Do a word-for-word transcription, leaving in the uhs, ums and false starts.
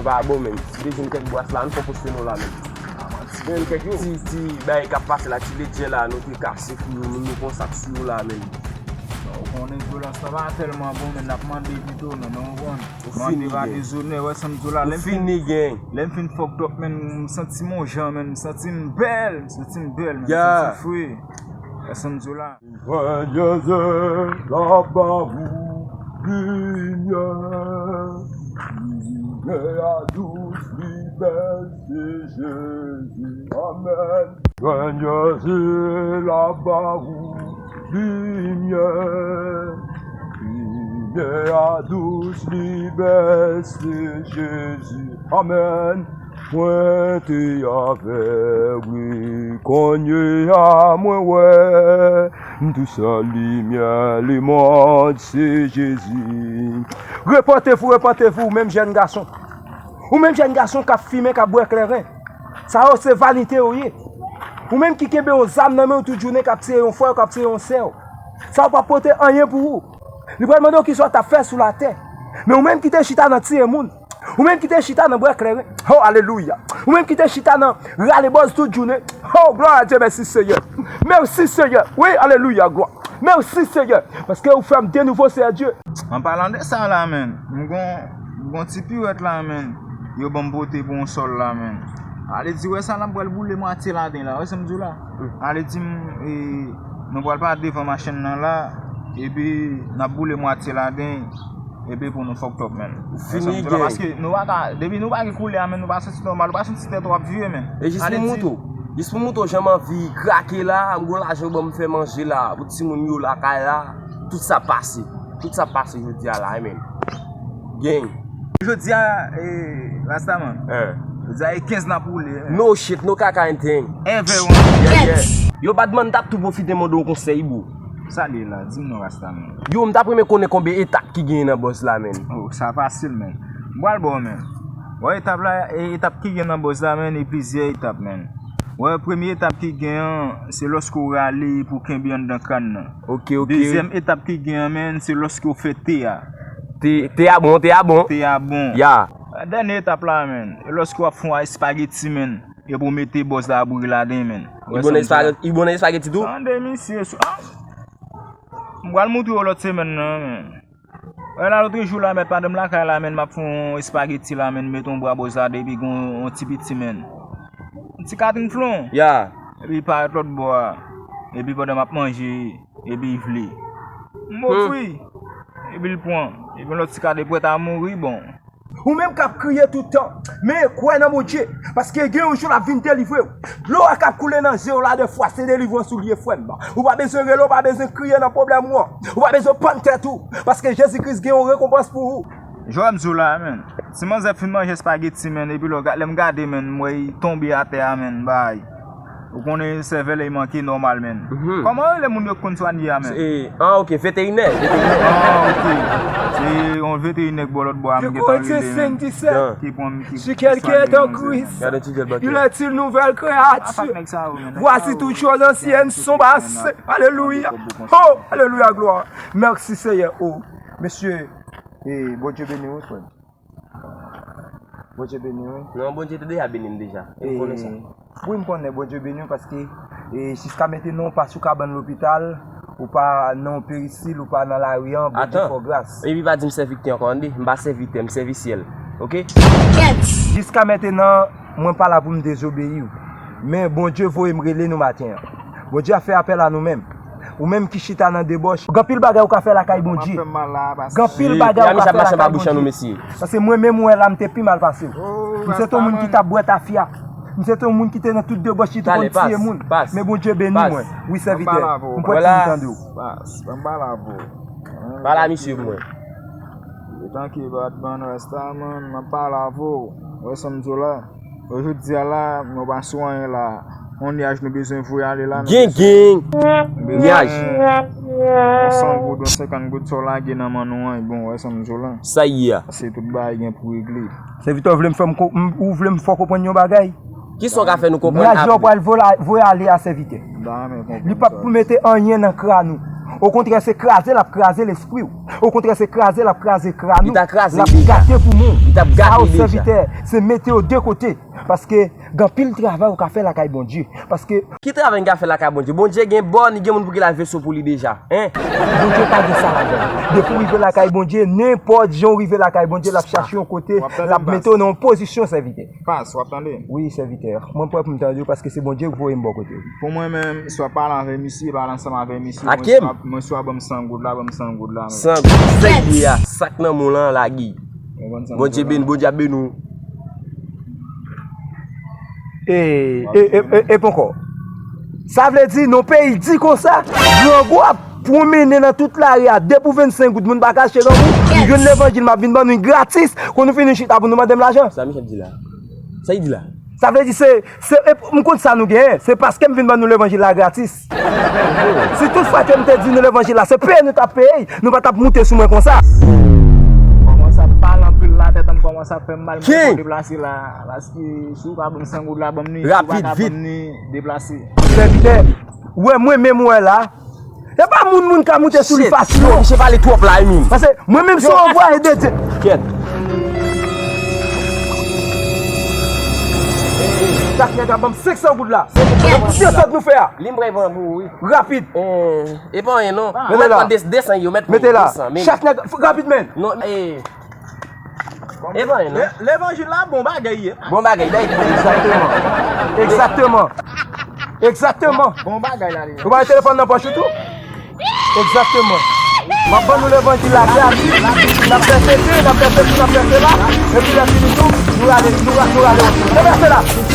Pa bon, menm. Si te jwenn kèk bras la, nou fè poste nou la, menm. Men kèk ti, ti bagay k ap pase la, ti ledjè la, nou te kase pou yo, nou, nou konsa sou yo la, menm. Ou konnen vyolans la pa tèlman bon, men n ap mande pito, men nou konn. Ou fini, gang. Mande pa dezonè, wè sa m di w la. Ou fini, gang. Lè m fin fucked up, men m santi m on jan, men m santi m bèl, m santi m bèl, men m santi m fre. Wè sa m di w la. Jezi, l ap ba ou limyè. Limyè a dous, li bèl, se Jezi. Amèn. Jwenn Jezi, l ap ba ou limyè. Limyè a dous, li bèl, se Jezi. Amèn. Mwen te avèg, wi, kounye a mwen wè. M tou sèl limyè lemonn, se Jezi. Repentez-vous, repentez-vous, ou menm jèn gason. Ou menm jèn gason k ap fimen, k ap bwè kleren. Sa yo se vanite yo ye. Ou menm ki kenbe yon zam nan men w tout jounen, k ap tiye yon frè w, k ap tiye yon sè w. Sa yo p ap pote anyen pou ou. Li pral mande w kisa w t ap fè sou latè. Men ou menm ki te chita nan tiye moun, ou menm ki te chita nan bwè kleren, oh, alelouya. Ou menm ki te chita nan rale bòz tout jounen, oh, glwa a Dye, mèsi Seyè. Mèsi Seyè. Wi, alelouya, glwa. Mèsi Seyè, paske ou fè m de nouvo, Seyè Dye. An palan de sa la, menm, m gon, m gon ti piwèt la, menm, yo ban m pote pou yon sòl la, menm. Ale di, wè sa, n ap pral boule mwatye ladan la, wè sa m di w la. Ale di m, e, nou pral pa devan machin nan la, epi n ap boule mwatye ladan, epi pou nou fucked up, menm. Ou fini, gang. Paske nou pa ka, depi nou pa gen koulè a, menm, nou pa santi nòmal, nou pa santi tèt w ap vye, menm. E jis pou moutre w, jis pou moutre w jan m anvi krake la, m gon lajan yo ban m fè manje la, pou timoun yo lakay la, tout sa pase. Tout sa pase jodi a la, menm. Gang. Jodi a, eh, Rastaman. Eh. Jodi a, e kenz n ap woule, eh. No shit, no kaka anything. Ever one. Yeah, yeah. Yo, Badman, m t ap tou pwofite mande w konsèy, bro. Sa l ye la? Di m non, Rastaman. Yo, m t ap renmen konnen konbyen etap ki genyen nan buzz la, menm. Oh, sa fasil, menm. M pral ba w, menm. Wè etap la, e etap ki gen nan buzz la, menm, e plizyè etap, menm. Wè, premye etap ki gen an, se lòske w rale pou kenbe anndan kràn nan. Ok, ok. Dezyèm etap ki gen an, menm, se lòske w fè te a. Te, te a bon, te a bon. Te a bon. Ya. Dènye etap la, menm, e lòske w ap fè yon espageti, menm, epi w mete buzz la bouyi ladan, menm. Li bon nan espageti tou? Tande, misye, sou, ah! M pral moutre w lòt semèn nan, menm. Wè la, lòt jou la, mèt madanm lakay la, menm, m ap fè yon espageti la, menm, met yon bra buzz ladan, epi gon yon ti piti, menm. Yon ti katrin flon. Ya. Epi parèt lòt bò a. Epi pandan m ap manje, epi l vle. M ofri. Epi l pran. Epi yon lòt ti kade prèt a mouri, bon. Ou menm k ap kriye tout tan, men kwè nan Bondye, paske gen yon jou l ap vin delivre w. Dlo a k ap koule nan je w la, de fwa, se delivrans ou l ye, frè m. Ou pa bezwen rele, ou pa bezwen kriye nan pwoblèm ou an. Ou pa bezwen pann tèt ou, paske Jezi Kris gen yon rekonpans pou ou. Jan m di w la, menm. Ti manzè fin manje espageti, menm, epi lè, lè m gade, menm, m wè l tonbe atè a, menm, bay. Ou konnen sèvèl li manke nòmal, menn. Mhm. Kòman yo rele moun yo k konn swanye a, menn? Se, ah, ok, veterinè. Ah, ok. Se yon veterinè k bò lòt bò a, m gentan rele, menn. Ki pran m, ki swanye m, menn. Il est une nouvelle créature. Voici toutes choses anciennes sont passées. Alléluia. Oh, alléluia, gloire. Merci, Seigneur. Oh, mesye, eh, Bondye beni w, frè m. Bondye beni w. Non, Bondye te deja beni m deja. E m konnen sa. Wi, m konnen Bondye beni w paske, e, jiska mentnan w pa sou kabann lopital, ou pa nan perisil, ou pa nan lari an, Bondye fè w gras. Epi pa di m sèvitè ankò, tande? M pa sèvitè, m sèvisyèl. Ok? Jiska mentnan, mwen pa la pou m dezobeyi w. Men Bondye voye m rele nou maten an. Bondye ap fè apèl a nou menm. Ou menm ki chita nan debòch, gen anpil bagay ou ka fè lakay Bondye. Gen anpil bagay ou ka fè lakay Bondye. Paske mwen menm, ou wè la, m te pi mal pase w. M se te yon moun ki t ap bwè tafya. M se te yon moun ki te nan tout debòch, ki te konn tiye moun. Men Bondye beni mwen. Wi, sèvitè. M prèt pou m tande w. Pale a misye pou mwen. Tanki Batman, Rastaman, m ap pale avè w. Wè sa m di w la? Jodi a la, nou pa sou anyen la. On nyaj nou bezwen voye ale la, nou bezwen. Gen, gen. Nyaj. On san goud, on senkant goud, sa w lage nan men nou an, bon, wè sa m di w la. Sa y ye a? Paske tout bagay gen pou regle. Sèvitè, ou vle m fè m ko-, m, ou vle m fè w konprann yon bagay? Kisa w ka fè nou konprann apre? Nyaj yo pral vola-, voye ale a, sèvitè. Li p ap pou mete anyen nan kràn ou. Okontrè, se kraze l ap kraze lespri w. Okontrè, se kraze l ap kraze kràn ou. Li ta kraze l deja. L ap gate poumon w. Li t ap gate deja. Sa yo, sèvitè, se mete yo de kote. Paske gen anpil travay ou ka fè lakay Bondye. Paske ki travay n ka fè lakay Bondye? Bondye gen bòn, li gen moun pou ki l al veso pou li deja. Hein? Bondye pa gen sa ladan. Depi w rive lakay Bondye, nenpòt jan w rive lakay Bondye, l ap chache yon kote, l ap mete w nan yon pozisyon, sèvitè. Pas, w ap tande? Wi, sèvitè. Mwen prè pou m tande w paske se Bondye ki voye m bò kote w. Pou mwen menm, swa pale avè misye, pale ansanm avè misye. Mwen swa, mwen swa ban m san goud la, ban m san goud la. San goud, sa k li a, sa k nan men w lan, lage. Bondye beni, Bondye ap beni w. E, e, e, e, e ponkò. Sa vle di, nan peyi di konsa, grangou ap pwonmennen nan tout lari a, de pou vennsenk goud, moun pa ka achte grangou, m jwenn levanjil, m ap vin ban nou gratis, kon nou fini chita pou nou mande m lajan. Sa Michel di la? Sa l di la? Sa vle di se, se, e, m konn sa nou genyen, se paske m vin ban nou levanjil la gratis. Si tout fwa ke m te di nou levanjil la, se peye nou t ap peye, nou pa t ap moute sou mwen konsa. Kòmanse ap pale anpil la, tèt an kòmanse ap fè m mal, mwen deplase la, paske si w pa ban m san goud la, ban m ni, si w pa ka ban m ni, deplase. Sèvitè, ou wè mwen menm ou wè la, e pa moun moun ka moute sou li fasil non. Misye pale twòp la, wi, menm. Paske mwen menm se yon anplwaye de Dye. Chak nèg ap ban m senk san goud la. Se desant nou fè a. Li m pral pran pou ou, wi. Rapid. E pa anyen non. Mete la. Mete la. Chak nèg, rapid, men. Non, e. E pa anyen non. Levanjil la bon bagay ye. Bon bagay, dayè. Egzakteman. Egzakteman. Egzakteman. Bon bagay la. Ou pa gen telefòn nan pòch ou tou? Egzakteman. M ap ban nou levanjil la gratis. N ap fè sete, n ap fè sete, n ap fè sela. Epi lè fini tou, nou rale, nou ra-, nou rale ansanm. Travèse la.